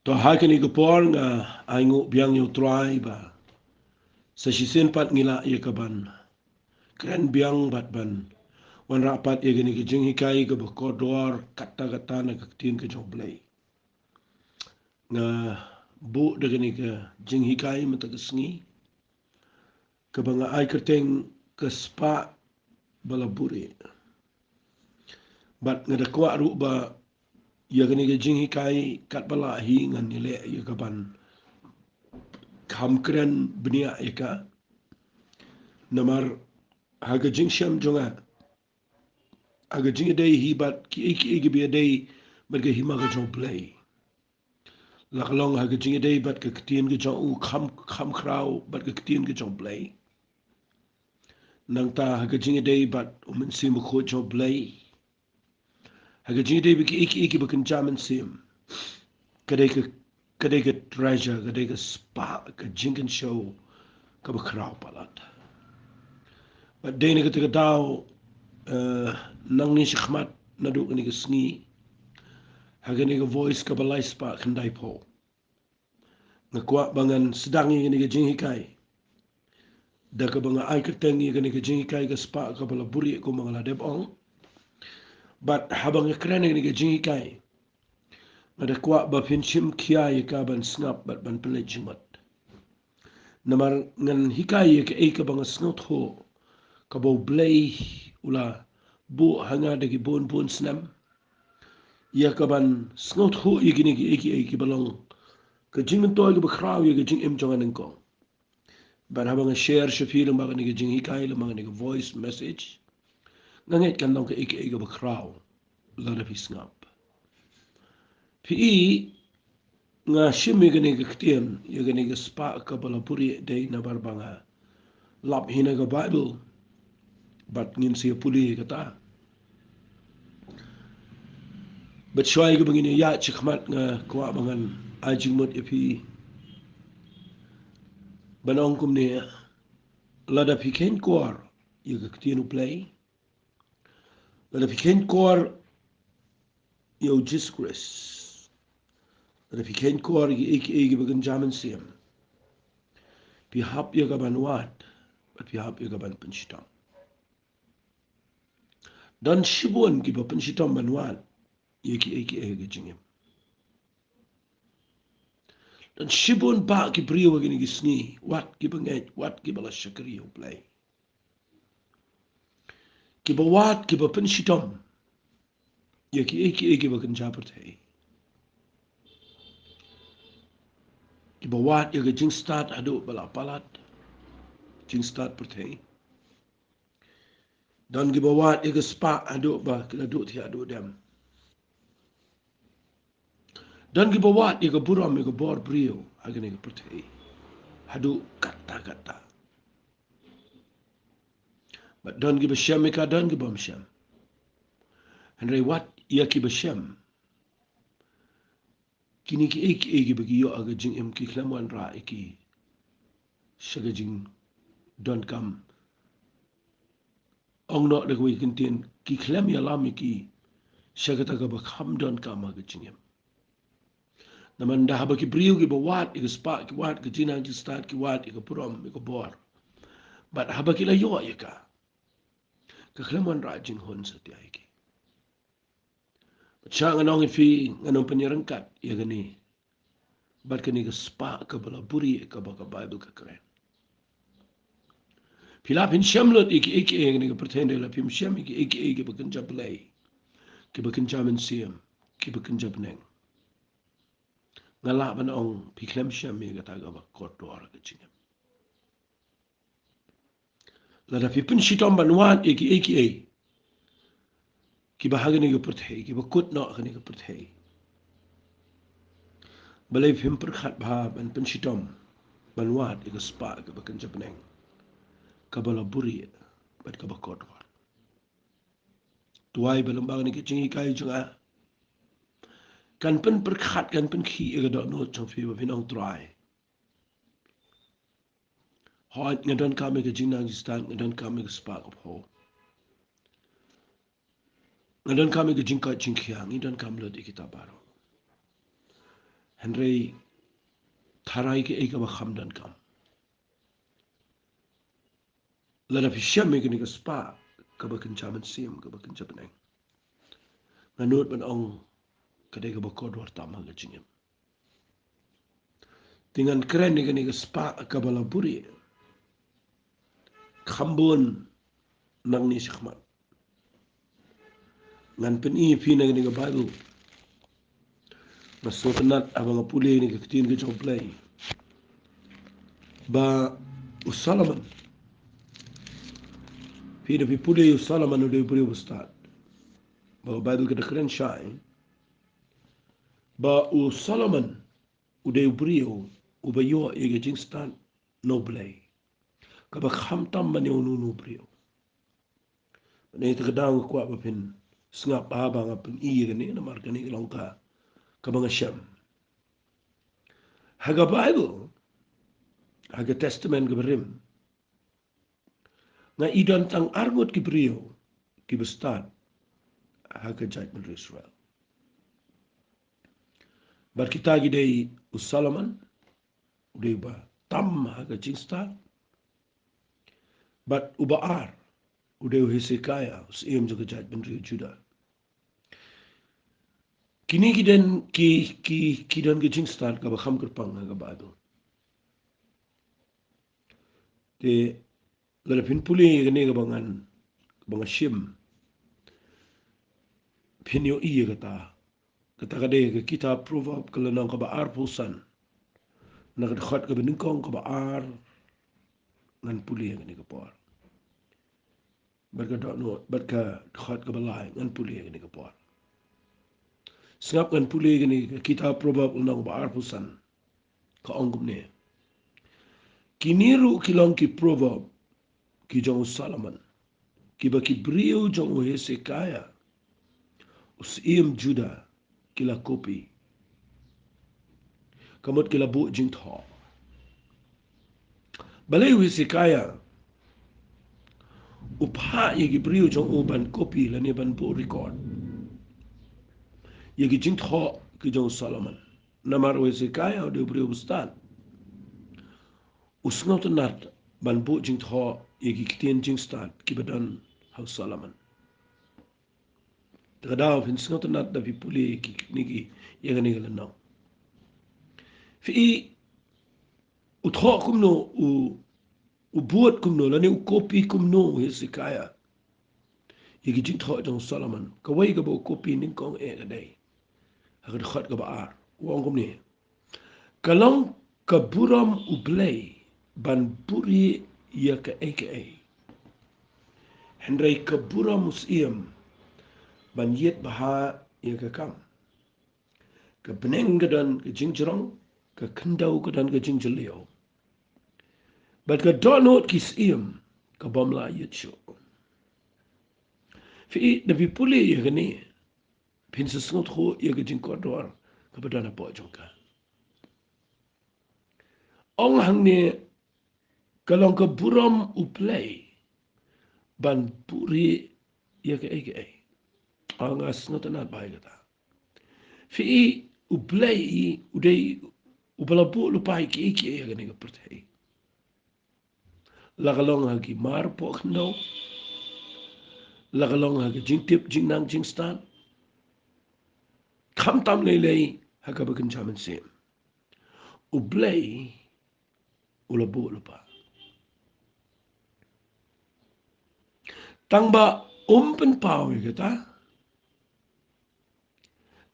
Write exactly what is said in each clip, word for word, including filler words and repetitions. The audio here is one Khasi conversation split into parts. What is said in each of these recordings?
To ha kane ka por nga ai nguh biang ïa u Trai ba sa shisien pat ngi lah ïa ka ban kren biang bad ban wanrah pat ïa kane ka jinghikai kaba kordor katta katta na ka ktien ka jong U Blei. Nga buh da kane ka jinghikai mynta ka sngi kaba nga ai kyrteng Ka Spah ba la Buhrieh. Bad nga da kwah ruh ba ïa kane ka jinghikai katba lah hi ngan ïaleh ïa ka ban kham kren bniah ïa ka. Namar ha ka jingshem jong nga, ha ka jingïadei hi bad kiei kiei kiba ïadei bad ka hima ka jong U Blei, la ka long ha ka jingïadei bad ka ktien ka jong u, kham, kham khraw bad ka ktien ka jong U Blei. Nangta ha ka jingïadei bad U Mynsiem Bakhuid jong U Blei, ha ka jingïadei bad kiei kiei kiba kynja mynsiem, ka dei ka, ka dei ka treasure, ka dei ka spah, ka jingkynshew kaba khraw palat. Bad dei na kata ka daw, eh, nangne shakhmat naduh kane ka sngi, ha kane ka Voice kaba lai spah khyndaiphew, nga kwah ba ngan sdang ïa kane ka jinghikai da kaba nga ai kyrteng ïa kane ka jinghikai Ka Spah kaba la Buhrieh, kumba nga la dep ong. Bad haba nga kren ïa kane ka jinghikai, nga da kwah ba phin shim khia ïa ka ban sngap bad ban pynleit jingmut. Namar ngan hikai ïa kaei kaba nga sngewthuh kaba U Blei u la buh ha nga da ki bun bun snem, ïa ka ban sngewthuh ïa kine kiei kiei kiba long ka jingmyntoi kaba khraw ïa ka jingim jong nga nyngkong. Bad haba nga share sha phi lyngba kane ka jinghikai, lyngba kane ka voice message, nga ngeit kan long kaei kaei kaba khraw lada phi sngap. Phi i, nga shim ïa kane ka ktien, ïa kane Ka Spah kaba la Buhrieh, dei namar ba nga lap hi na ka Baibl bad ngin sa ïa pule ïa kata. Bad shuwa ïa kaba ngin ïaid shakhmat, nga kwah ba ngan ai jingmut ïa phi ban ong kumne: lada phi kheiñ kwor ïa ka ktien U Blei, lada phi kheiñ kwor ïa U Jisu Khrist, lada phi kheiñ kwor ïa kiei kiei kiba kynja mynsiem, phi hap ïa ka ban wad bad phi hap ïa ka ban pynshitom. Don shibun kiba pynshitom ban wad ïa kiei kiei ha ka jingim. Don shibun bah ki briew ha kine ki sngi, wat kiba ngeit, wat kiba la shakri ïa U Blei, kiba wad, kiba pynshitom ïa kiei kiei kiba kynja pyrthei. Kiba wad ïa ka jingstad haduh ba la palat jingstad pyrthei. Don kiba wad ïa ka spah haduh ba ki la duh thiah duh dem. Don kiba wad ïa ka burom, ïa ka bor briew ha kane ka pyrthei haduh katta katta. Bad don kiba shem ïa ka, don kiba ym shem. Hynrei wat ïa kiba shem, kine kiei kiei kiba ki ïoh ha ka jingim ki khlem wanrah ïa ki sha ka jingdonkam. Ong noh da kawei ka kyntien, ki khlem ïalam ïa ki sha kata kaba kham donkam ha ka jingim. Namar da haba ki briew kiba wad ïa ka spah, ki wad ka jingnang jingstad, ki wad ïa ka burom, ïa ka bor, bad haba ki la ïoh ïa ka, ka khlem wanrah jinghun satia ïa ki. Bad sha ngan ong ïa phi, ngan ym pynïaryngkat ïa kane bad kane ka spah kaba la buhrieh kaba ka Baibl ka kren. Phi lah phin shem lut ïa kiei kiei ha kane ka pyrthei, hynrei lada phim shem ïa kiei kiei kiba kynja Blei, kiba kynja mynsiem, kiba kynja bneng, nga lah ban ong phi khlem shem ïa kata kaba kordor ha ka jingim. Lada phi pynshitom ban wad ïa kiei kiei kiba ha kane ka pyrthei, kiba kut noh ha kane ka pyrthei, balei phim pyrkhat bha ban pynshitom ban wad ïa ka spah kaba kynja bneng, kaba la buhrieh bad kaba kordor? Duwai ba lyngba kane ka jinghikai jong nga kan pynpyrkhat, kan pynkhih ïa ka dohnud jong phi ba phin ong, Trai, hooid nga donkam ïa ka jingnang jingstad, nga donkam ïa ka spah ka phew. Nga donkam ïa ka jingkoit jingkhiah, ngi donkam lut ïa kita baroh. Hynrei tharai kaei kaba kham donkam. Lada phi shem ïa kane ka spah kaba kynja mynsiem, kaba kynja bneng, nga nud ban ong ka dei kaba kordor tam ha ka jingim. Te ngan kren ïa kane ka spah kaba la buhrieh kham bun nangne shakhmat. Ngan pyni ïa phi na kane ka Baibl. Nga sngewtynnat haba nga pule ïa kane ka ktien ka jong U Blei ba u Solomon, phi da phi pule, u Solomon u dei u briew ba stad. Ba ka Baibl ka da kren shai ba u Solomon u dei u briew uba ïoh ïa ka jingstad na U Blei kaba khamtam ban ïa uno uno u briew. Bad na kata ka daw nga kwah ba phin sngap bha ba nga pyni ïa kane, namar kane ka long ka kaba nga shem. Ha ka Baibl, ha ka Testament kaba rim, nga i don tang arngut ki briew kiba stad ha ka jaitbynriew Israel. Bad kita ki dei u Solomon, u dei uba tam ha ka jingstad. Bad uba ar u dei u Hezekiah, u syiem jong ka jaitbynriew Judah. Kine ki don ki, ki, ki don ka jingstad kaba kham kyrpang ha ka Baibl. Te lada phin pule ïa kane kaba ngan, kaba nga shim, phin ïohi ïa kata. Kata ka dei ka kitab Proverb ka lynnong kaba arphew san, na ka dkhot kaba nyngkong, kaba ar, ngan pule ïa kane ka por. Bad ka dohnud, bad ka dkhot kaba lai, ngan pule ïa kane ka por. Sngap, ngan pule ïa kane ka kitab Proverb lynnong kaba arphew san. Ka ong kumne: Kine ruh ki long ki proverb ki jong u Solomon, kiba ki briew jong u Hezekiah, u syiem Judah, ki la copy. Ka mut ki la buh jingthoh. Balei u Hezekiah u phah ïa ki briew jong u ban copy lane ban buh record ïa ki jingthoh ki jong u Solomon? Namar u Hezekiah u dei u briew ba stad. U sngewtynnat ban buh jingthoh ïa ki ktien jingstad kiba don ha u Solomon. Te ka daw phin sngewtynnat da phi pule ïa ki, kine ki, ïa kane ka lynnong. Phi i, u thoh kumno, u, u bud kumno, lane u copy kumno u Hezekiah ïa ki jingthoh jong u Solomon. Kawei kaba u copy nyngkong eh ka dei ha ka dkhot kaba ar. U ong kumne: Ka long ka burom U Blei ban buhrieh ïa kaei kaei, hynrei ka burom u syiem ban ïit bha ïa ka kam. Ka bneng ka don ka jingjrong, ka khyndew ka don ka jingjylliew, bad ka dohnud ki syiem ka bym lah ïit shuh. Phi i, da phi pule ïa kane, phin sa sngewthuh ïa ka jingkordor kaba don hapoh jong ka. Ong hangne, ka long ka burom U Blei ban buhrieh ïa kaei kaei. Ong, nga sngewtynnat bha ïa kata. Phi i, U Blei u dei uba la buh lypa ïa kiei kiei ha kane ka pyrthei. La ka long ha ki mar poh khyndew, la ka long ha ki jingtip jingnang jingstad, khamtam lei lei ha kaba kynja mynsiem, U Blei u la buh lypa. Tang ba um pynpaw ïa kata,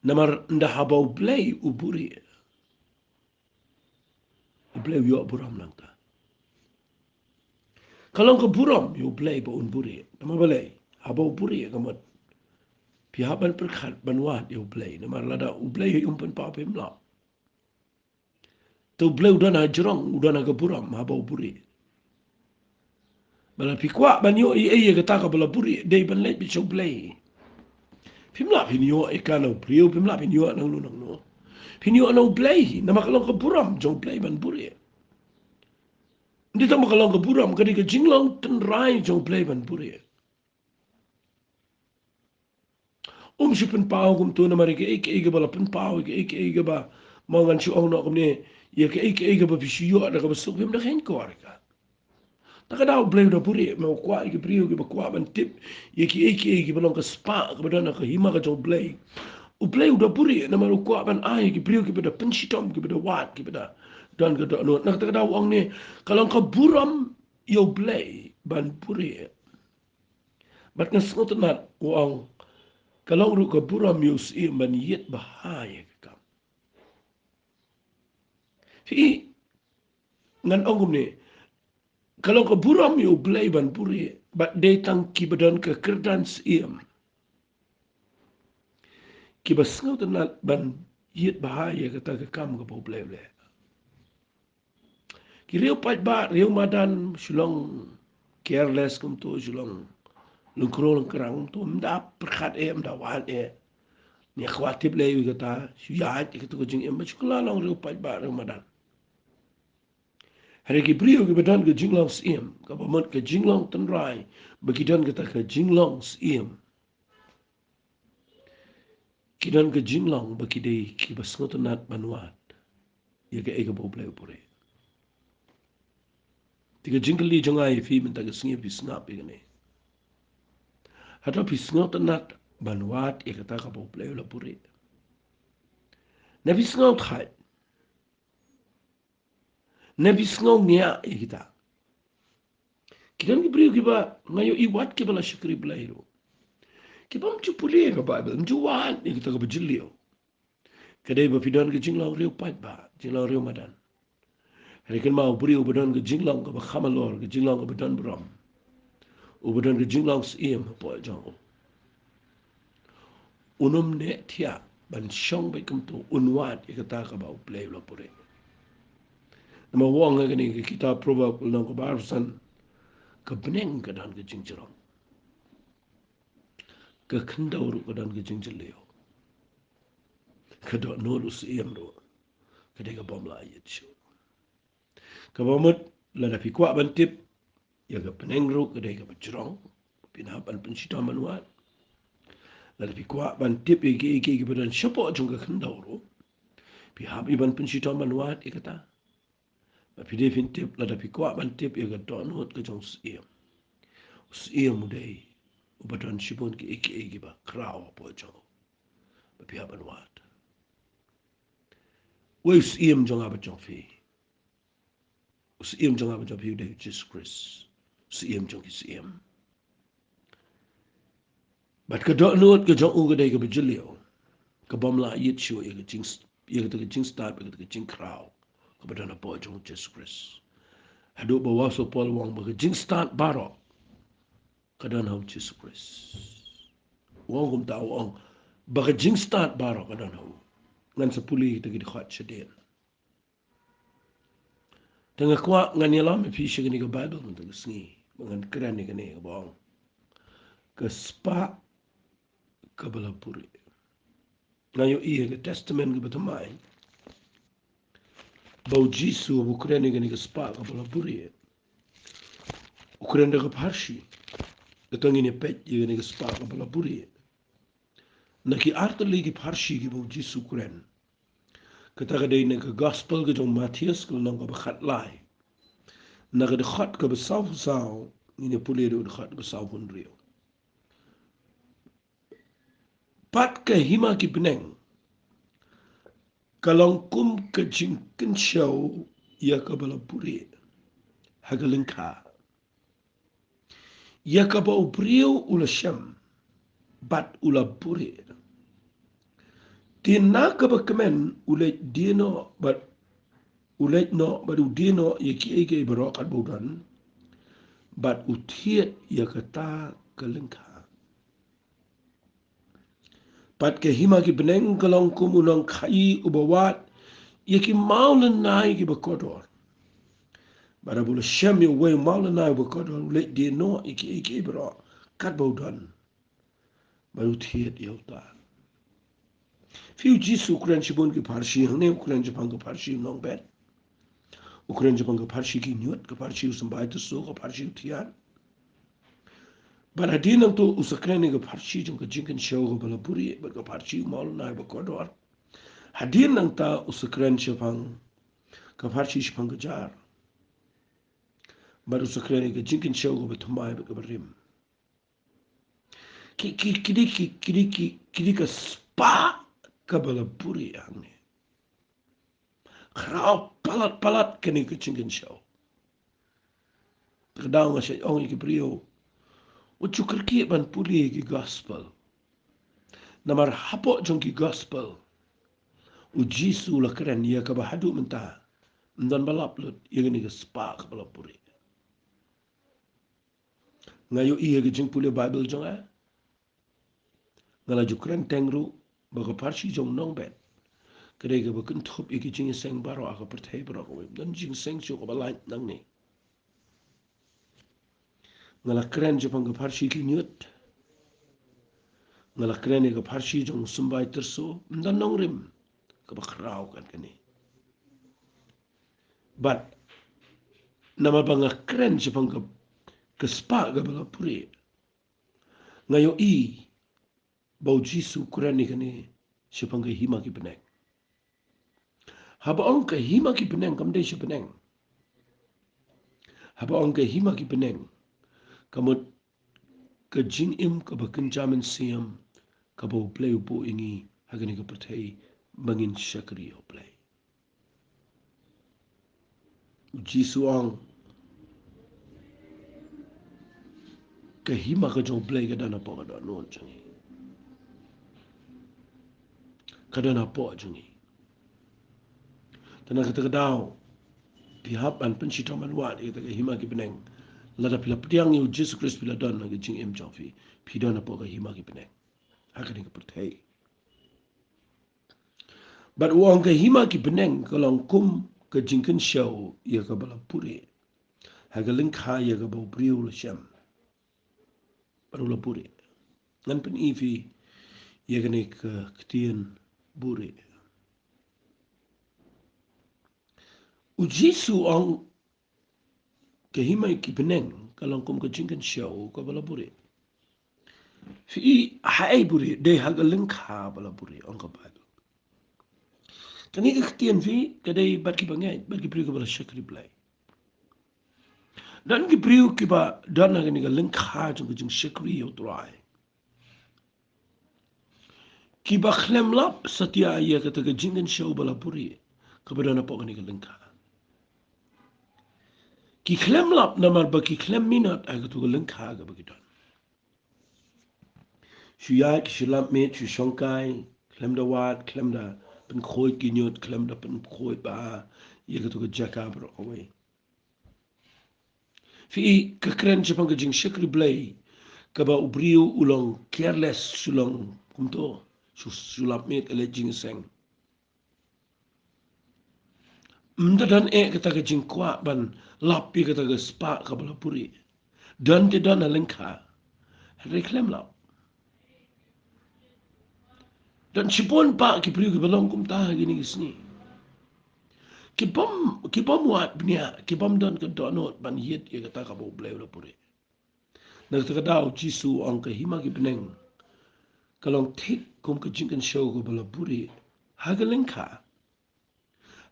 namar ynda haba U Blei u buhrieh, U Blei u ïoh burom nangta. Ka long ka burom ïa U Blei ba un buhrieh. Namar balei? Haba u buhrieh ka mut phi hap ban pyrkhat ban wad ïa U Blei. Namar lada U Blei um pynpaw, phim lah. Te U Blei u don ha jrong, u don ha ka burom haba u buhrieh. Ba lada phi kwah ban ïoh ei ei ïa kata kaba la buhrieh, dei ban leit beit sha U Blei. Phim lah phin ïoh ïa ka na u briew, phim lah phin ïoh nangno nangno. Phin ïoh na U Blei, namar ka long ka burom jong U Blei ban buhrieh. Ym dei tang ba ka long ka burom, ka dei ka jinglong tynrai jong U Blei ban buhrieh. Um shu pynpaw kumto namar ïa kaei kaei kaba la pynpaw, ïa kaei kaei kaba, ma ngan shu ong noh kumne, ïa kaei kaei kaba phi shu ïoh da kaba suk, phim da kheiñ kor ïa ka. Ta ka daw U Blei u da buhrieh, ma u kwah ïa ki briew kiba kwah ban tip ïa kiei kiei kiba long ka spah kaba don ha ka hima ka jong U Blei. U Blei u da buhrieh namar u kwah ban ai ïa ki briew kiba da pynshitom, kiba da wad, kiba da don ka dohnud. Na kata ka daw u ong ne, ka long ka burom ïa U Blei ban buhrieh. Bad nga sngewtynnat u ong, ka long ruh ka burom ïa u Syiem ban ïit bha ïa ka kam. Phi, ngan ong kumne, ka long ka burom ïa U Blei ban buhrieh, bad dei tang kiba don ka kyrdan syiem kiba sngewtynnat ban ïit bha ïa kata ka kam kaba U Blei u leh. Ki riew paidbah, riew madan, shu long careless kumto, shu long lyngkro lyngkrang kumto, ym da pyrkhat eh, ym da wad eh. Ym kwah tip lei ïa kata, shu ïaid ïa kata ka jingim, ba shu kylla long riew paidbah, riew madan. Hynrei ki briew kiba don ka jinglong syiem, kaba mut ka jinglong tynrai, ba ki don kata ka jinglong syiem, ki don ka jinglong ba ki dei kiba sngewtynnat ban wad ïa kaei kaba U Blei u buhrieh. Te ka jingkylli jong nga ïa phi mynta ka sngi, phi sngap ïa kane. Hato phi sngewtynnat ban wad ïa kata kaba U Blei u la buhrieh? Ne phi sngew thait? Ne phi sngew ngiah ïa kita? Ki don ki briew kiba nga ïohi wat kiba la shakri Blei ruh, kiba ym ju pule ka Baibl, ym ju wad ïa kita kaba jylliew. Ka dei ba phi don ka jinglong riew paidbah, jinglong riew madan. Hynrei kynmaw, u briew uba don ka jinglong kaba kham halor, ka jinglong kaba don burom, uba don ka jinglong syiem hapoh jong u, un ym neh thiah ban shong beit kumto, un wad ïa kata kaba U Blei u la buhrieh. Namar u ong ha kane ka kitab Proverb, lynnong kaba arphew san, ka bneng ka don ka jingjrong, ka khyndew ruh ka don ka jingjylliew, ka dohnud u syiem ruh ka dei kaba ym lah ïit shuh. Kaba mut, lada phi kwah ban tip ïa ka bneng ruh ka dei kaba jrong, phin hap ban pynshitom ban wad. Lada phi kwah ban tip ïa kiei kiei kiba don shapoh jong ka khyndew ruh, phi hap ïa ban pynshitom ban wad ïa kata. Ba phi dei phin tip, lada phi kwah ban tip ïa ka dohnud ka jong u syiem, u syiem u dei uba don shibun kiei kiei kiba khraw hapoh jong u, ba phi hap ban wad. Wei u syiem jong nga bad jong phi? U syiem jong nga bad jong phi u dei u Jisu Khrist, u Syiem jong ki syiem. Bad ka dohnud ka jong u ka dei kaba jylliew, kaba ym lah ïit shuh ïa ka jing, ïa kata ka jingstad, ïa kata ka jingkhraw kaba don hapoh jong u Jisu Khrist. Haduh ba u Apostol Paul u ong ba ka jingstad baroh ka don ha u Jisu Khrist. U ong kumta, u ong ba ka jingstad baroh ka don ha u. Ngan sa pule kita ki dkhot shadien. Te nga kwah ngan ïalam ïa phi sha kane ka Baibl mynta ka sngi, ba ngan kren ïa kane kaba ong ka spah kaba la buhrieh. Nga ïohi ha ka Testament kaba thymmai ba u Jisu haba u kren ïa kane ka spah kaba la buhrieh, u kren da ka pharshi. Kata ngin ïa peit ïa kane ka spah kaba la buhrieh na ki artylli ki pharshi kiba u Jisu u kren. Kata ka dei na ka Gospel ka jong u Mathaios, ka lynnong kaba khatlai, na ka dkhot kaba sawphew saw ngin ïa pule ruh, dkhot kaba sawphew hynriew. Bad ka hima ki bneng ka long kum ka jingkynshew ïa kaba la buhrieh ha ka lyngkha, ïa kaba u briew u la shem bad u la buhrieh. Te na kaba kmen u leit die noh bad u leit noh bad u die noh ïa kiei kiei baroh katba u don, bad u thied ïa kata ka lyngkha. Bad ka hima ki bneng ka long kum u nongkhaïi uba wad ïa ki mawlynnai kiba kordor. Bad haba u la shem ïa uwei u mawlynnai uba kordor, u leit die noh ïa kiei kiei baroh katba u don, bad u thied ïa uta. Phi, u Jisu u kren shibun ki pharshi hangne, u kren shaphang ka pharshi u nongbet, u kren shaphang ka pharshi ki ñiut, ka pharshi u symbai taso, ka pharshi u thiat. Bad hadien nangta u sa kren ïa ka pharshi jong ka jingkynshew kaba la buhrieh bad ka pharshi u mawlynnai ba kordor. Hadien nangta u sa kren shaphang ka pharshi shaphang ka jar. Bad u sa kren ïa ka jingkynshew kaba thymmai bad kaba rim. Ki, ki, ki dei, ki, ki dei, ki, ki dei ka spah kaba la buhrieh hangne. Khraw palat palat kane ka jingkynshew. Te ka daw nga sa ong ïa ki briew, wat ju kyrkieh ban pule ki gospel. Namar hapoh jong ki gospel u Jisu u la kren ïa kaba haduh mynta ym don ba lap lut ïa kane ka spah kaba la buhrieh. Nga ïohi ha ka jingpule Baibl jong nga, nga la ju kren teng ruh ba ka pharshi jong u nongbet ka dei kaba kynthup ïa ka jingïaseng baroh ha ka pyrthei baroh kawei. Ym don jingseng shuh kaba lait nangne. Nga la kren shaphang ka pharshi ki ñiut. Nga la kren ïa ka pharshi jong u symbai tyrso. Ym don nongrim kaba khraw kat kane. Bad namar ba nga kren shaphang ka, ka spah kaba la buhrieh, nga ïohi ba u Jisu u kren ïa kane shaphang ka hima ki bneng. Haba ong ka hima ki bneng kam dei sha bneng. Haba ong ka hima ki bneng ka mut ka jingim kaba kynja mynsiem kaba U Blei u buh ïa ngi ha kane ka pyrthei ba ngin shakri ïa U Blei. U Jisu u ong ka hima ka jong U Blei ka don hapoh ka dohnud jong ngi. Ka don hapoh jong ngi. Te na kata ka daw phi hap ban pynshitom ban wad ïa kata ka hima ki bneng. Lada phi la pdiang ïa U Jisu Khrist phi la don ha ka jingim jong phi, phi don hapoh ka hima ki bneng ha kane ka pyrthei. Bad u ong ka hima ki bneng ka long kum ka jingkynshew ïa kaba la buhrieh ha ka lyngkha ïa kaba u briew u la shem bad u la buhrieh. Ngan pyni phi ïa kane ka ktien buhrieh. U Jisu u ong ka hima ki bneng ka long kum ka jingkynshew kaba la buhrieh. Phi i ha ei buhrieh? Dei ha ka lyngkha ba la buhrieh, ong ka Baibl. Kane ka ktien phi ka dei bad ki bangeit, bad ki briew kiba la shakri Blei. Don ki briew kiba don ha kane ka lyngkha jong ka jingshakri ïa U Trai kiba khlem lap satia ïa kata ka jingkynshew ba la buhrieh kaba don hapoh kane ka lyngkha. Ki khlem lap namar ba ki khlem minot ha kata ka lyngkha kaba ki don. Shu ïaid, shu lap miet, shu shongkai, khlem da wad, khlem da pynkhuid ki ñiut, khlem da pynkhuid bha ïa kata ka jaka baroh kawei. Phi i, ka kren shaphang ka jingshakri Blei kaba u briew u long careless, shu long kumto, shu, shu lap miet, ka leit jingïaseng. Ym da don eh kata ka jingkwah ban lap ïa kata ka spah kaba la buhrieh. Don te don ha lyngkha, hynrei khlem lap. Don shibun bah ki briew kiba long kumta ha kine ki sngi. Ki bym, ki bym wad bniah, ki bym don ka dohnud ban ïit ïa kata kaba U Blei u la buhrieh. Na kata ka daw u Jisu u ong ka hima ki bneng ka long thik kum ka jingkynshew kaba la buhrieh ha ka lyngkha.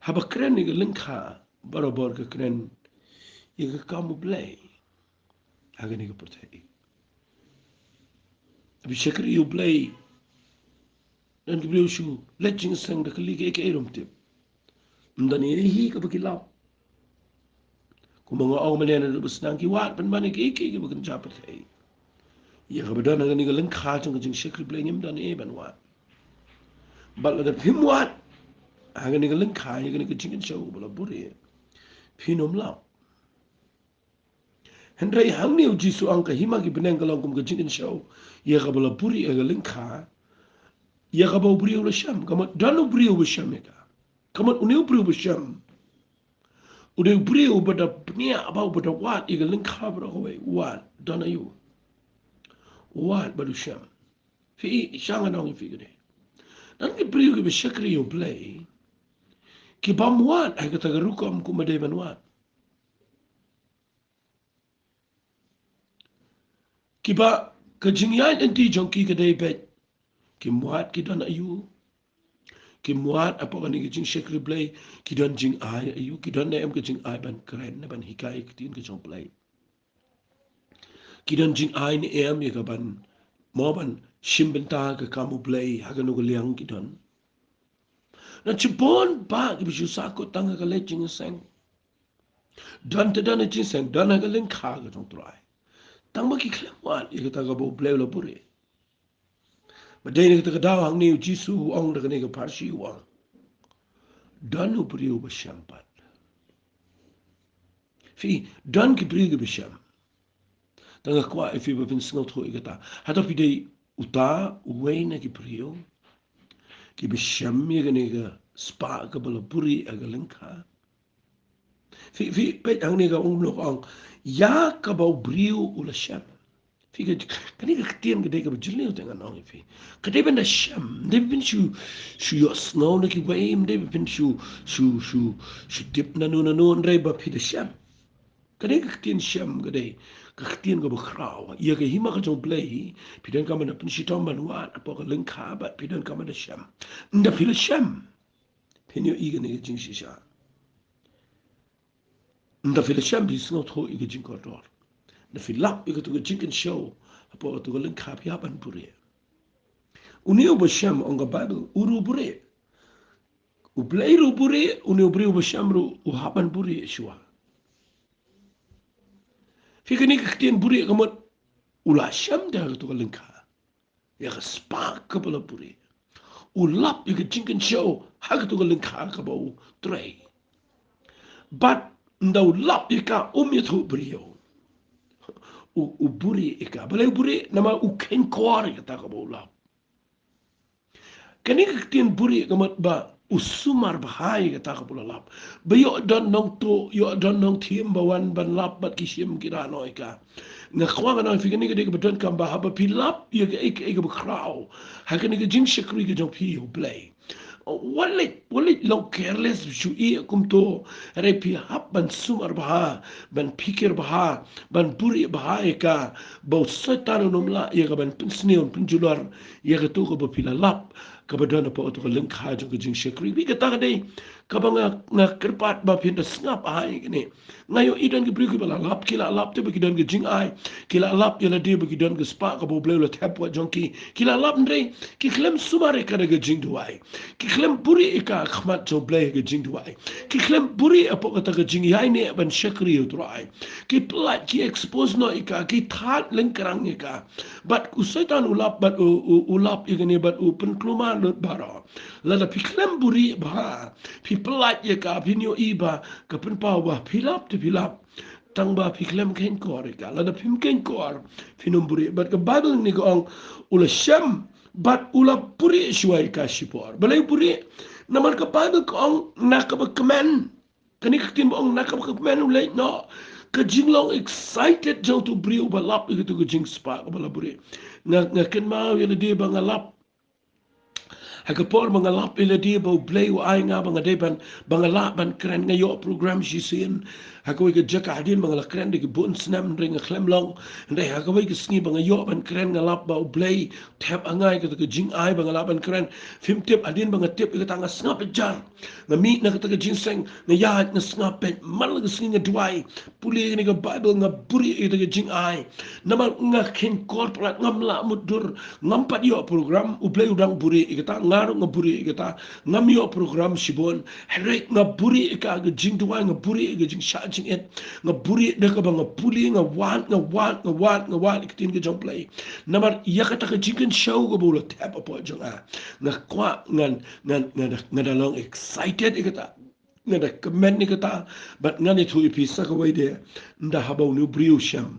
Haba kren ïa ka lyngkha, barabor ka kren ïa ka kam U Blei ha kane ka pyrthei. Haba shakri ïa U Blei, don ki briew shu leit jingïaseng da kylli kaei kaei ruh ym tip. Ym don ei ei hi kaba ki lap. Kumba nga ong mynne naduh ba sdang, ki wad pynban ïa kiei kiei kiba kynja pyrthei. Ïa kaba don ha kane ka lyngkha jong ka jingshakri Blei ngim don ei ban wad. Bad lada phim wad ha kane ka lyngkha ïa kane ka jingkynshew kaba la buhrieh, phin ym lap. Hynrei hangne u Jisu u ong ka hima ki bneng ka long kum ka jingkynshew ïa kaba la buhrieh ha ka lyngkha ïa kaba u briew u la shem. Ka mut don u briew uba shem ïa ka. Ka mut une u briew uba shem u dei u briew uba da bniah bha, uba da wad ïa ka lyngkha baroh kawei. U wad, don aïu? U wad bad u shem. Phi i, sha ngan ong ïa phi kane. Don ki briew kiba shakri ïa U Blei ki bym wad ha kata ka rukom kumba dei ban wad. Kiba ka jingïaid lynti jong ki ka dei beit. Ki mut ki don aïu. Ki mut hapoh kane ka jingshakri Blei, ki don jingai aïu, ki don ne em ka jingai ban kren, ne ban hikai ka ktien ka jong Blei. Ki don jingai ne em ïa ka ban, mo ban shim bynta ka kam u Blei, ha kano ka liang ki don. Na shibun ba ki ba shu sah kut tang ha ka leit jingïaseng. Don te don ha jingïaseng, don ha ka lyngkha ka jong u Trai. Tang ba ki khlem wad ïa kata kaba u Blei u la buhrieh. Ba dei na kata ka daw hangne u Jisu u ong da kane ka pharshi u ong, don u briew ba shem pat. Phi, don ki briew kiba shem. Tang nga kwah ïa phi ba phin sngewthuh ïa kata. Hato phi dei uta uwei na ki briew kiba shem ïa kane ka spah kaba la buhrieh ha ka lyngkha? Phi, phi peit hangne ka ong, ong, ïa kaba u briew u la shem. Phi, ka, kane ka ktien ka dei kaba jylliew te ngan ong ïa phi. Ka dei ban da shem, ym dei ban shu, shu ïohsngew na kiwei, ym dei ban shu, shu, shu, shu tip nano nano, hynrei ba phi da shem. Ka dei ka ktien shem, ka dei ka ktien kaba khraw. Ïa ka hima ka jong u Blei, phi donkam ban da pynshitom ban wad hapoh ka lyngkha, bad phi donkam ban da shem. Ynda phi la shem, phin ïohi kane ka jingshisha. Ynda phi la shem, phi sngewthuh ïa ka jingkordor. Ynda phi lap ïa katu ka jingkynshew hapoh katu ka lyngkha, phi hap ban buhrieh. Une uba shem, ong ka Baibl, u ruh u buhrieh. U Blei ruh u buhrieh, une u briew uba shem ruh u hap ban buhrieh shuwa. Phi, kane ka ktien buhrieh ka mut u la shem te ha katu ka lyngkha. Ïa ka spah kaba la buhrieh. U lap ïa ka jingkynshew ha katu ka lyngkha kaba u trei. Bad ynda u lap ïa ka, um ïathuh briew. U, u buhrieh ïa ka. Balei u buhrieh? Namar u kheiñkor ïa kata kaba u lap. Kane ka ktien buhrieh ka mut ba u sumar bha ïa kata kaba u la lap. Ba ïoh don nongtuh, ïoh don nongthiem ba wan ban lap bad ki shim ki rah noh ïa ka. Nga kwah ngan ong ïa phi, kane ka dei kaba donkam ba haba phi lap ïa kaei kaei kaba khraw ha kane ka jingshakri ka jong phi ïa u Blei. Wat leit, wat leit long careless shuh ïa kumto. Hynrei phi hap ban sumar bha, ban phikir bha, ban buhrieh bha ïa ka, ba u Soitan un ym lah ïa ka ban pynsniew, pynjulor ïa katu kaba phi la lap, kaba don hapoh katu ka lyngkha jong ka jingshakri. Phi, kata ka dei kaba nga, nga kyrpad ba phin da sngap ha ïa kane. Nga ïohi don ki briew kiba la lap, ki la lap te ba ki don ka jingai. Ki la lap ïa lade ba ki don ka spah kaba u Blei u la thep wat jong ki. Ki la lap hynrei ki khlem sumar ïa ka da ka jingduwai. Ki khlem buhrieh ïa ka ha khmat jong u Blei ha ka jingduwai. Ki khlem buhrieh hapoh kata ka jingïaineh ban shakri ïa u Trai. Ki pyllait, ki expose noh ïa ka, ki thad lyngkrang ïa ka. Bad u Soitan u lap, bad u, u, u lap ïa kane bad u pynkulmar lut baroh. Lada phi khlem buhrieh bha, phi pyllait ïa ka, phin ïohi ba ka pynpaw ba phi lap te phi lap. Tang ba phi khlem kheiñkor ïa ka. Lada phim kheiñkor, phin ym buhrieh. Bad ka Baibl hangne ka ong, u la shem bad u la buhrieh shuwa ïa ka shipor. Balei u buhrieh? Namar ka Baibl ka ong, na kaba kmen. Kane ka ktien ba ong na kaba kmen u leit noh. Ka jinglong excited jong utu u briew uba lap ïa katu ka jingspah kaba la buhrieh. Nga, nga kynmaw ïa lade ba nga lap. Ha ka por ba nga lap ïa lade ba u Blei u ai nga ba nga dei ban, ba nga lah ban kren, nga ïoh program shisien ha kawei ka jaka hadien ba nga la kren da ki bun snem, hynrei nga khlem long. Hynrei ha kawei ka sngi ba nga ïoh ban kren, nga lap ba u Blei u thep ha nga ïa katu ka jingai ba nga lah ban kren. Phim tip, hadien ba nga tip ïa kata nga sngap hajar. Nga mih na kata ka jingïaseng, nga ïaid, nga sngap beit, man la ka sngi nga duwai, pule ïa kane ka Baibl, nga buhrieh ïa kata ka jingai. Namar nga kheiñkor palat, ngam lah mutdur, ngam pat ïoh program, u Blei u dang buhrieh ïa kata, nga ruh nga buhrieh ïa kata, ngam ïoh program shibun. Hynrei nga buhrieh ïa ka, ka jingduwai, nga buhrieh ïa ka jingshah jingit, nga buhrieh da kaba nga pule, nga wad, nga wad, nga wad, nga wad ïa ka ktien ka jong u Blei. Namar ïa kata ka jingkynshew kaba u la thep hapoh jong nga. Nga kwah ngan, ngan, nga da, nga da long excited ïa kata. Nga da kmen ïa kata. Bad ngan ïathuh ïa phi sa kawei de. Ynda haba une u briew u shem,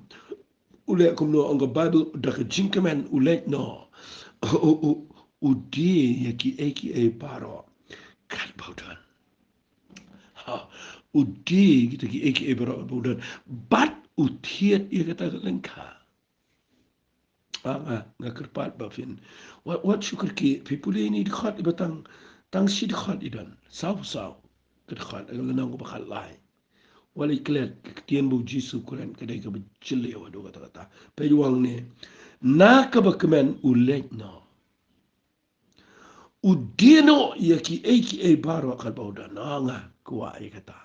u leh kumno? Ong ka Baibl, da ka jingkmen u leit noh. U, u, u, u die ïa kiei kiei baroh katba u don. Ha, u die ïa kita kiei kiei baroh katba u don. Bad u thied ïa kata ka lyngkha. Ah, nga, nga kyrpad ba phin. Wat, wat shu kyrkieh, phi pule ïa ine i dkhot iba tang, tang shi dkhot i don. Saw, saw. Ka dkhot, ka lynnong kaba khatlai. Wat leit klet, ka ktien ba u Jisu u kren ka dei kaba jylliew haduh katta katta. Peit u ong ne, na kaba kmen u leit noh, u die noh ïa kiei kiei baroh kat ba u don. Nga kwah ïa kata.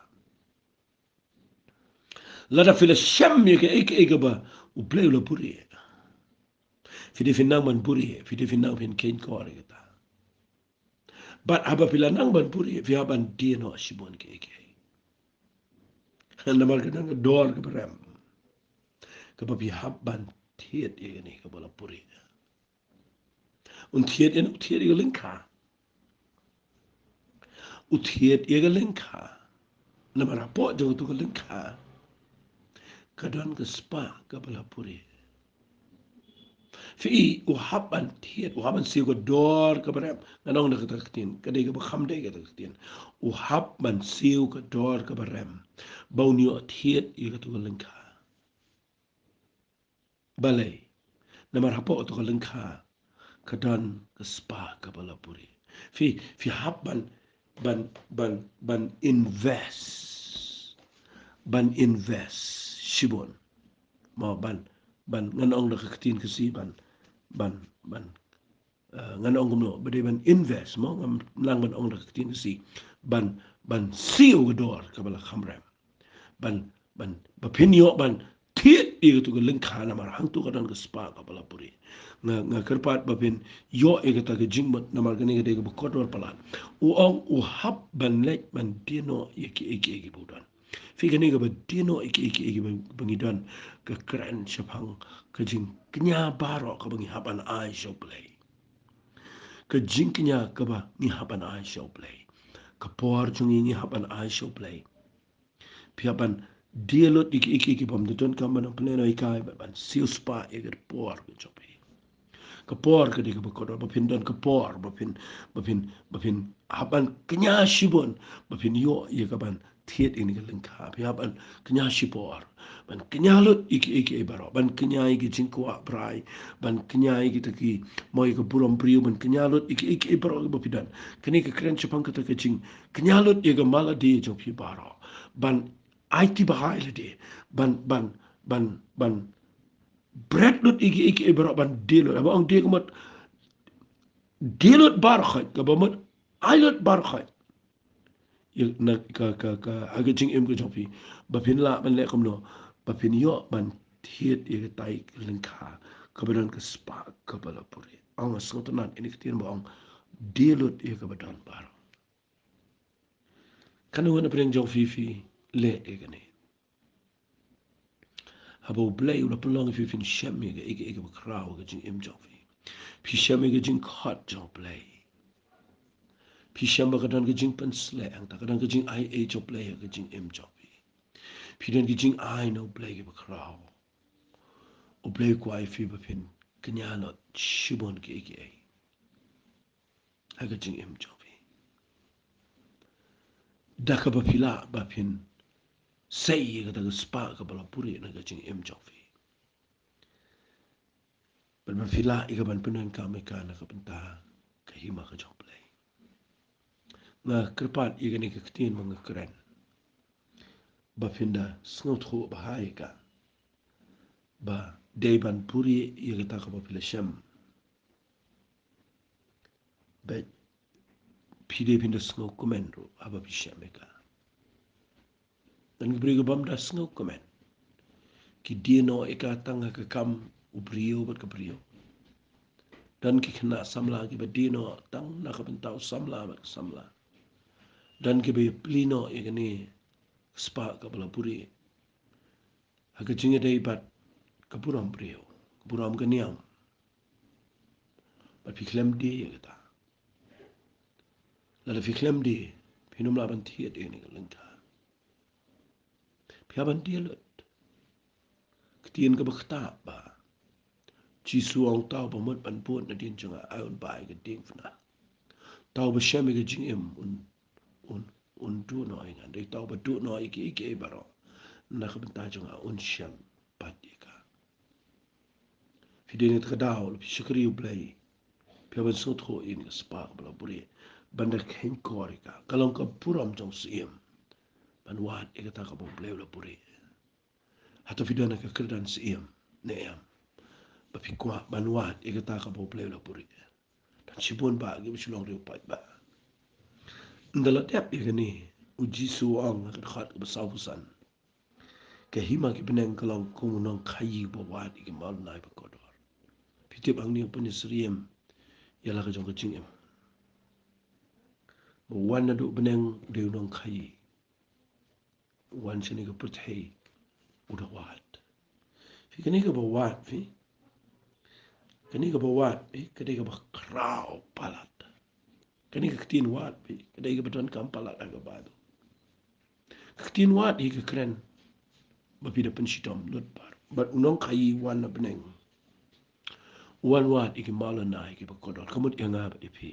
Lada phi la shem ïa kiei kiei kaba U Blei u la buhrieh, phi dei phin nang ban buhrieh, phi dei phin nang phin kheiñ kor ïa kata. Bad haba phi la nang ban buhrieh, phi hap ban die noh shibun kiei kiei. Namar ka don ka dor kaba rem kaba phi hap ban thied ïa kane kaba la buhrieh. Un thied ïa, u thied ïa ka lyngkha. U thied ïa ka lyngkha. Namar hapoh jong katu ka lyngkha ka don ka spah kaba la buhrieh. Phi i, u hap ban thied, u hap ban siew ka dor kaba rem. Ngan ong da kata ka ktien, ka dei kaba kham dei kata ka ktien. U hap ban siew ka dor kaba rem ba un ïoh thied ïa katu ka lyngkha. Balei? Namar hapoh katu ka lyngkha ka don ka spah kaba la buhrieh. Phi, phi hap ban, ban, ban, ban invest. Ban invest shibun. Mo, ban, ban, ngan ong da ka ktien Khasi ban, ban, ban, eh, ngan ong kumno, ba dei ban invest, mo, ngan nang ban ong da ka ktien Khasi ban, ban siew ka dor kaba la kham rem. Ban, ban, ba phin ïoh ban thied ïa katu ka lyngkha namar hangtu ka don ka spah kaba la buhrieh. Nga, nga kyrpad ba phin ïoh ïa kata ka jingmut namar kane ka dei kaba kordor palat. U ong u hap ban leit ban die noh ïa kiei kiei kiba u don. Phi, kane kaba die noh ïa kiei kiei kiba, ba ngi don ka kren shaphang ka jingkñia baroh kaba ngi hap ban ai sha U Blei. Ka jingkñia kaba ngi hap ban ai sha U Blei. Ka por jong ngi ngi hap ban ai sha U Blei. Phi hap ban die lut ïa kiei kiei kibym da donkam ban pynlehnohei kai, ban, ban siew spah ïa ka por ka jong phi. Ka por ka dei kaba kordor, ba phin don ka por, ba phin, ba phin, ba phin hap ban kñia shibun ba phin ïoh ïa kaban thied ïa kane ka lyngkha. Phi hap ban kñia shipor, ban kñia lut ïa kiei kiei baroh, ban kñia ïa ki jingkwah brai, ban kñia ïa kita ki, mo, ïa ka burom briew, ban kñia lut ïa kiei kiei baroh kiba phi don. Kane ka kren shaphang kata ka jingkñia lut ïa ka malade jong phi baroh. Ban aiti bha ïa lade, ban, ban, ban, ban bret lut ïa kiei kiei baroh ban die lut. Haba ong die ka mut die lut baroh khoit, kaba mut ai lut baroh khoit. Ïa na ka, ka, ka, ha ka jingim ka jong phi, ba phin lah ban leh kumno, ba phin ïoh ban thied ïa katai ka lyngkha kaba don ka spah kaba la buhrieh. Ong, sngewtynnat ïa kane ka ktien ba ong die lut ïa kaba don baroh. Kano kano pyrshang jong phi, phi leh ïa kane. Haba U Blei u la pynlong ïa phi, phin shem ïa ka, ïa ka, ïa kaba khraw ha ka jingim jong phi. Phi shem ïa ka jingkhot jong U Blei. Phi shem ba ka don ka jingpynsleh, hangta ka don ka jingai ei jong U Blei ha ka jingim jong phi. Phi don ka jingai na U Blei kaba khraw. U Blei u kwah ïa phi ba phin kñia lut shibun kiei kiei ha ka jingim jong phi. Da kaba phi lah ba phin sei ïa kata ka spah kaba la buhrieh na ka jingim jong phi. Bad ba phi lah ïa kaban pyndonkam ïa ka na ka bynta ka hima ka jong U Blei. Nga kyrpad ïa kane ka ktien ba nga kren, ba phin da sngewthuh bha ïa ka, ba dei ban buhrieh ïa kata kaba phi la shem. Bad phi dei phin da sngewkmen ruh haba phi shem ïa ka. Don ki briew kibym da sngewkmen, ki die noh ïa ka tang ha ka kam u briew bad ka briew. Don ki khynnah samla kiba die noh tang na ka bynta u samla bad ka samla. Don kiba ïa plie noh ïa kane ka spah kaba la buhrieh ha ka jingïadei bad ka burom briew, ka burom ka niam. Bad phi khlem die ïa kata. Lada phi khlem die, phin ym lah ban thied ïa kane ka lyngkha. Phi hap ban die lut. Ka ktien kaba ktah ba Jisu u ong, uta uba mut ban bud nadien jong nga, ai un bai ïa ka diengphna. Uta uba shem ïa ka jingim un, un, un duh noh ïa nga. Dei uta uba duh noh ïa kiei kiei baroh na ka bynta jong nga un shem pat ïa ka. Phi dei na kata ka daw, lada phi shakri U Blei, phi hap ban sngewthuh ïa kane ka spah kaba la buhrieh, ban da kheiñ kor ïa ka. Ka long ka burom jong u Syiem. ban wad ïa kata kaba U Blei u la buhrieh. Hato phi don ha ka kyrdan syiem ne em ba phi kwah ban wad ïa kata kaba U Blei u la buhrieh? Tang shibun bah kiba shu long riewpaidbah. Ynda la dep ïa kane, U Jisu u ong ha ka dkhot kaba sawphew san, ka hima ki bneng ka long kum u nongkhaïi ba wad ïa ki mawlynnai ba kordor. Phi tip hangne u pynsyriem ïa la ka jong ka jingim. Ba wan naduh bneng u dei u nongkhaïi, wan shane ka pyrthei u da wad. Phi, kane kaba wad phi, kane kaba wad phi, ka dei kaba khraw palat. Kane ka ktien wad phi, ka dei kaba donkam palat ha ka Baibl. Ka ktien wad hi ka kren ba phi da pynshitom lut baroh. Bad u nongkhaïi u wan na bneng, u wan wad ïa ki mawlynnai kiba kordor, ka mut ïa nga bad ïa phi.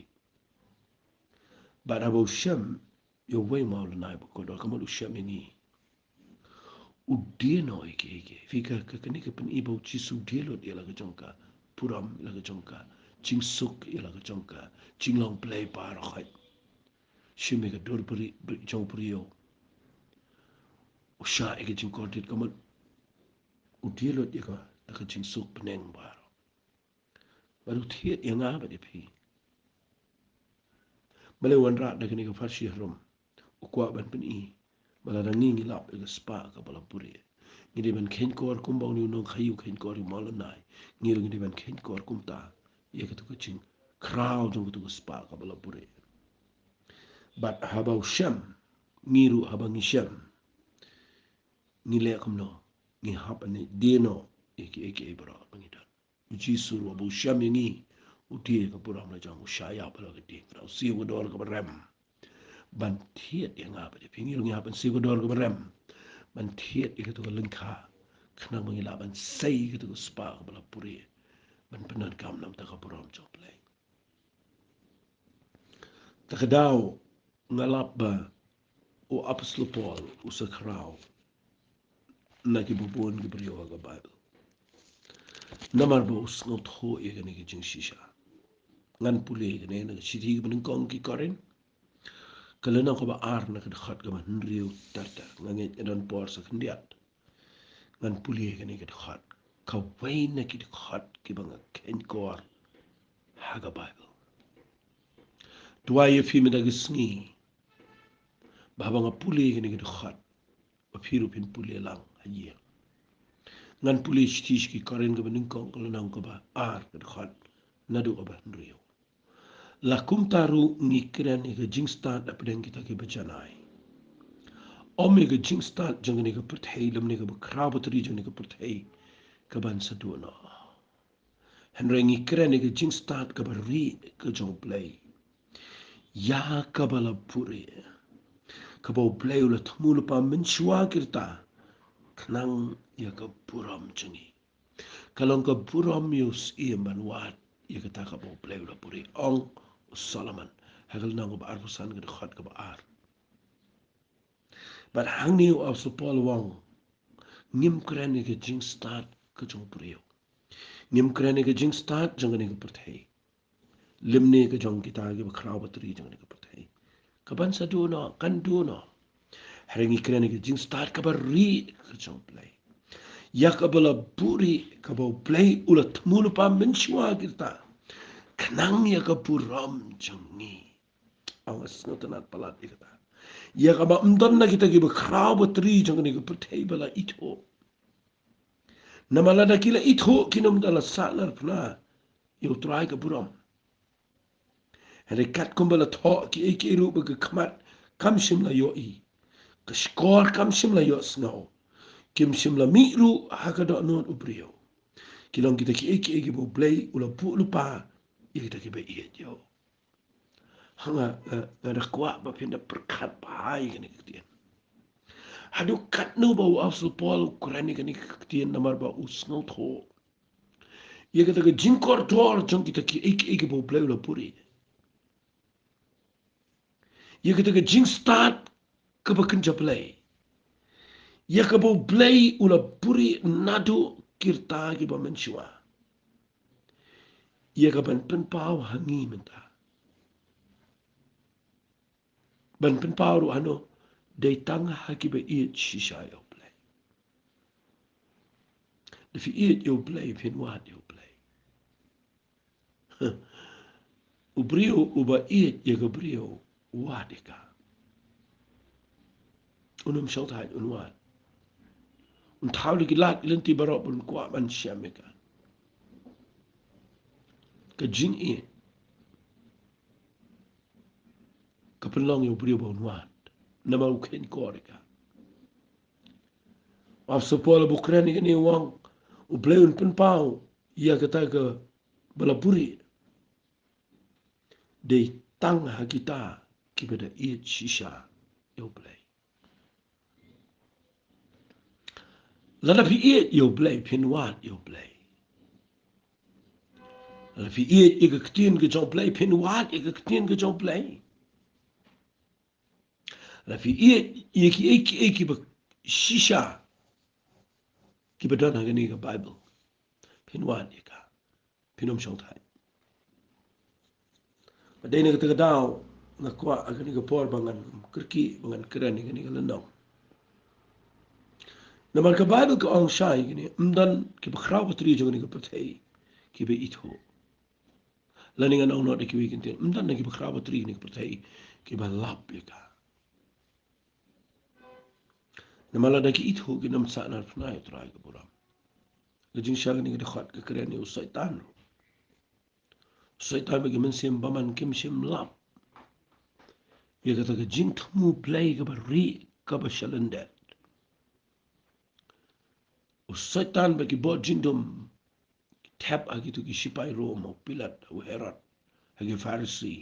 Bad haba u shem ïa uwei u mawlynnai ba kordor, ka mut u shem ïa ngi, u die noh ïa kiei kiei. Phi, ka, ka, kane ka pyni ba U Jisu u die lut ïa la ka jong ka burom, ïa la ka jong ka jingsuk, ïa la ka jong ka jinglong Blei baroh khoit. Shim ïa ka dur bri-, bri-, jong u briew, u shah ïa ka jingkordit, ka mut u die lut ïa ka da ka jingsuk bneng baroh. Bad u thied ïa nga bad ïa phi. Balei u wanrah da kane ka pharshi harum? U kwah ban pyni ba lada ngi ngi lap ïa ka spah kaba la buhrieh, ngi dei ban kheiñkor kumba une u nongkhaïi u kheiñkor ïa u mawlynnai. Ngi ruh ngi dei ban kheiñkor kumta ïa katu ka jingkhraw jong katu ka spah kaba la buhrieh. Bad haba u shem, ngi ruh haba ngi shem, ngi leh kumno? Ngi hap ban die noh ïa kiei kiei baroh ba ngi don. U Jisu ruh haba u shem ïa ngi, u die ïa ka burom la jong, u shah ïa ba la ka die, u siew ka dor kaba rem ban thied ïa nga bad ïa phi. Ngi ruh ngi hap ban siew ka dor kaba rem ban thied ïa katu ka lyngkha, khnang ba ngi lah ban sei ïa katu ka spah kaba la buhrieh ban pyndonkam na ka bynta ka burom jong U Blei. Ta ka daw nga lap ba u Apostol Paul u sa khraw na ki bun ki briew ha ka Baibl, namar ba u sngewthuh ïa kane ka jingshisha. Ngan pule ïa kane na ka shithi kaba nyngkong ki Korinth, ka lynnong kaba ar, na ka dkhot kaba hynriew ter ter. Nga ngeit nga don por sa khyndiat ngan pule ïa kane ka dkhot, kawei na ki dkhot kiba nga kheiñkor ha ka Baibl. Duwai ïa phi mynta ka sngi ba haba nga pule ïa kane ka dkhot, ba phi ruh phin pule lang ha ïing. Ngan pule shithi sha ki Korinth kaba nyngkong, ka lynnong kaba ar, ka dkhot naduh kaba hynriew. La kumta ruh ngi kren ïa ka jingstad hapdeng kita kiba janai. Ym ïa ka jingstad jong kane ka pyrthei, lymne kaba khraw batri jong kane ka pyrthei, kaban sa duh noh. Hynrei ngi kren ïa ka jingstad kaba rieh ka jong U Blei, ïa kaba la buhrieh, kaba U Blei u la thmu lypa mynshuwa ki rta khnang ïa ka burom jong ngi. Ka long ka burom ïa u syiem ban wad ïa kata kaba U Blei u la buhrieh, ong u Solomon ha ka lynnong kaba arphew san, ka dkhot kaba ar. Bad hangne u Apostol Paul u ong, ngim kren ïa ka jingstad ka jong u briew, ngim kren ïa ka jingstad jong kane ka pyrthei, lymne ka jong kita kiba khraw batri jong kane ka pyrthei. Kaban sa duh noh, kan duh noh. Hynrei ngi kren ïa ka jingstad kaba rieh ka jong U Blei, ïa kaba la buhrieh, kaba U Blei u la thmu lypa mynshuwa ki rta khnang ïa ka burom jong ngi. Ong, sngewtynnat palat ïa kata. Ïa kaba ym don na kita kiba khraw batri jong kane ka pyrthei ba la ithuh. Namar lada ki la ithuh, kin ym da la sahnarphna ïa U Trai ka burom. Hynrei katkum ba la thoh kiei kiei ruh ba ka khmat kam shym la ïohi, ka shkor kam shym la ïohsngew, kim shym la mih ruh ha ka dohnud u briew, ki long kita kiei kiei kiba U Blei u la buh lypa ïa kita kiba ïeit ïa u. Nga, nga, nga da kwah ba phin da pyrkhat bha ïa kane ka ktien. Haduh katno ba u Apostol Paul u kren ïa kane ka ktien, namar ba u sngewthuh ïa kata ka jingkordor jong kita kiei kiei kiba U Blei u la buhrieh, ïa kata ka jingstad kaba kynja Blei, ïa kaba U Blei u la buhrieh naduh ki rta kiba mynshuwa, ïa kaban pynpaw ha ngi mynta. Ban pynpaw ruh hano? dei tang ha kiba ïeit shisha ïa U Blei. Da phi ïeit ïa U Blei, phin wad ïa U Blei. U briew uba ïeit ïa ka briew, u wad ïa ka. Un ym shong thait, un wad. Un thaw da ki lad lynti baroh, un kwah ban shem ïa ka. Ka jingïeit ka pynlong ïa u briew ba un wad, namar u kheiñ kor ïa ka. U Apostol Paul u kren ïa kane, u ong, U Blei un pynpaw ïa kata kaba la buhrieh dei tang ha kita kiba da ïeit shisha ïa U Blei. Lada phi ïeit ïa U Blei, phin wad ïa U Blei. Lada phi ïeit ïa ka ktien ka jong U Blei, phin wad ïa ka ktien ka jong U Blei. Lada phi ïeit ïa kiei kiei kiba shisha kiba don ha kane ka Baibl, phin wad ïa ka. Phin ym shong thait. Bad dei na kata ka daw nga kwah ha kane ka por ba ngan kyrkieh, ba ngan kren ïa kane ka lynnong. Namar ka Baibl ka ong shai kane, ym don kiba khraw batri jong kane ka pyrthei kiba ithuh. Lane ngan ong noh da kiwei ki ktien, ym don na kiba khraw batri kane ka pyrthei kiba lap ïa ka. Namar lada ki ithuh, kin ym sahnarphna ïa U Trai ka burom. Ka jingshisha kane ka dkhot ka kren ïa u Soitan. U Soitan bad ki mynsiem bymman kim shym lap ïa kata ka jingthmu Blei kaba rieh, kaba shalyndet. U Soitan bad ki bor jingdum ki thep ha kito ki shipai Rom, ha u Pilat, ha u Herod, ha ki Pharisi,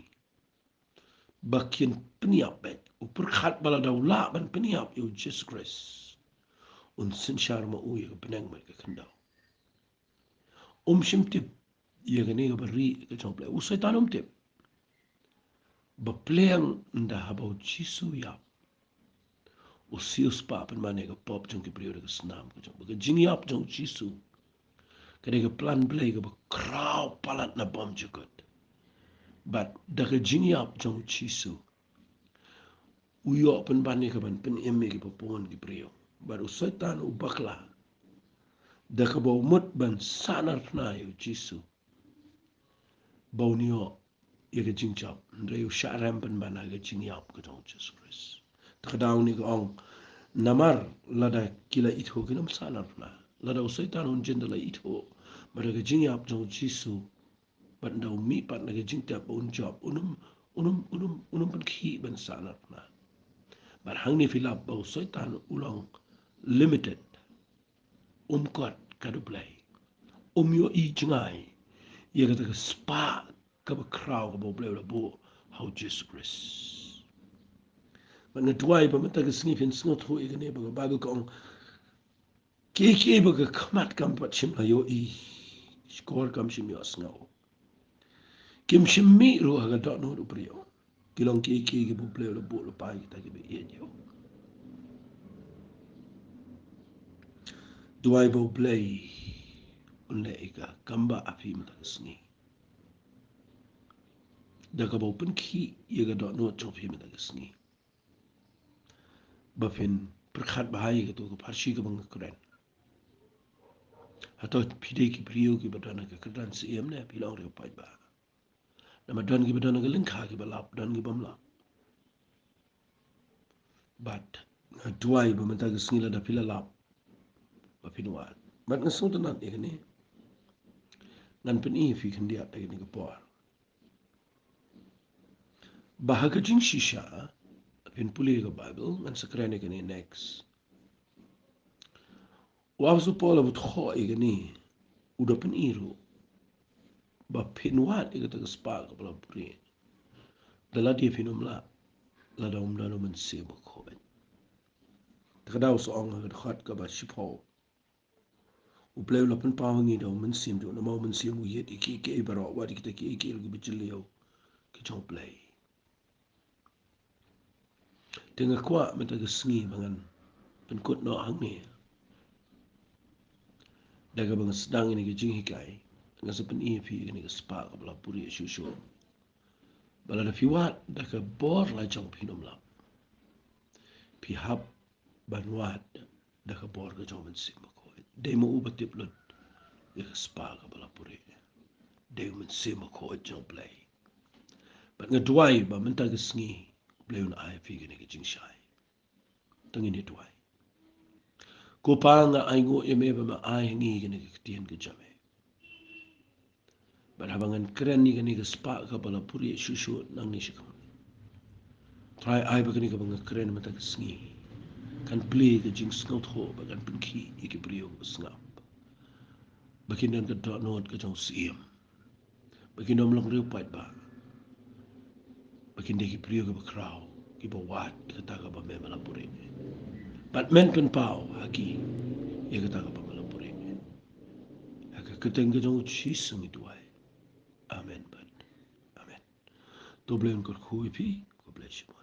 ba kin pynïap beit. U pyrkhat ba lada u lah ban pynïap ïa U Jisu Khrist, un synshar ma u ïa ka bneng bad ka khyndew. Um shym tip ïa kane kaba rieh ka jong U Blei. U Soitan um tip ba pliang ynda haba U Jisu ïap, u siew spah pynban ïa ka pop jong ki briew da ka snam ka jong u. Ba ka jingïap jong U Jisu ka dei ka plan Blei kaba khraw palat na bymjukut. Bad da ka jingïap jong U Jisu, u ïoh pynban ïa ka ban pynim ïa kiba bun ki briew. Bad u Soitan u bakla da kaba u mut ban sahnarphna ïa U Jisu ba un ïoh ïa ka jingjop, hynrei u shah rem pynban ha ka jingïap ka jong U Jisu Khrist. Te ka daw kane ka ong, namar lada ki la ithuh, kin ym sahnarphna. Lada u Soitan un jin da la ithuh ba da ka jingïap jong U Jisu, bad ynda u mihpat na ka jingtep ba un jop, un ym, un ym, un ym, un ym pynkhih ban sahnarphna. Bad hangne phi lap ba u Soitan u long limited. Um kot kat U Blei. Um ïohi jngai ïa kata ka spah kaba khraw kaba U Blei u la buh ha U Jisu Khrist. Bad nga duwai ba mynta ka sngi phin sngewthuh ïa kane, ba ka Baibl ka ong, kiei kiei ba ka khmat kam pat shym la ïohi, shkor kam shym ïohsngew, kim shym mih ruh ha ka dohnud u briew, ki long kiei kiei kiba U Blei u la buh lypa ïa kita kiba ïeit ïa u. Duwai ba U Blei un leh ïa ka kam ba ha phi mynta ka sngi, da kaba u pynkhih ïa ka dohnud jong phi mynta ka sngi, ba phin pyrkhat bha ïa kato ka pharshi kaba nga kren. Hato phi dei ki briew kiba don ha ka kyrdan syiem, ne phi long ruh ka paidbah? Namar don kiba don ha ka lyngkha kiba lap, don ki bym lap. Bad nga duwai ba mynta ka sngi lada phi la lap, ba phin wad. Bad nga sngewtynnat ïa kane, ngan pyni ïa phi khyndiat ha kane ka por, ba ha ka jingshisha, phin pule ïa ka Baibl, ngan sa kren ïa kane next. U Apostol Paul u thoh ïa kane, u da pyni ruh ba phin wad ïa kata ka spah kaba la buhrieh, da lade phin ym lah lada ym don u Mynsiem Bakhuid. Te ka daw sa ong ha ka dkhot kaba shiphew, U Blei u la pynpaw ha ngi da u Mynsiem jong u, namar u Mynsiem u ïeit ïa kiei kiei baroh, wat ïa kita kiei kiei ruh kiba jylliew ki jong U Blei. Te nga kwah mynta ka sngi ba ngan pynkut noh hangne, da kaba nga sdang ïa kane ka jinghikai, nga sa pyni ïa phi ïa kane ka spah kaba la buhrieh shuh shuh, ba lada phi wad da ka bor la jong, phin ym lap. Phi hap ban wad da ka bor ka jong u Mynsiem Bakhuid. Dei ma u ba tip lut ïa ka spah kaba la purieh. Dei u Mynsiem Bakhuid jong u Blei. Bad nga duwai ba mynta ka sngi u Blei un ai phi kane ka jingshai. To ngin ïa duwai. Ko Pa, nga ainguh ïa me ba me ai ha ngi kane ka ktien ka jong me. Bad haba ngan kren ïa kane ka spah kaba la purieh shuh shuh nangne sha khmat, Trai, ai ba kane kaba nga kren mynta ka sngi kan plie ka jingsngewthuh bad kan pynkhih ïa ki briew ba sngap, ba kin don ka dohnud ka jong u Syiem, ba kin ym long riewpaid ba, ba kin dei ki briew kiba khraw, kiba wad kata kaba me me la purieh. Bad men pynpaw ha ki ïa kata kaba me la purieh. Ha ka kyrteng ka jong u Jisu ngi duwai. Amen bad amen. To u Blei un kyrkhu ïa phi. God bless you.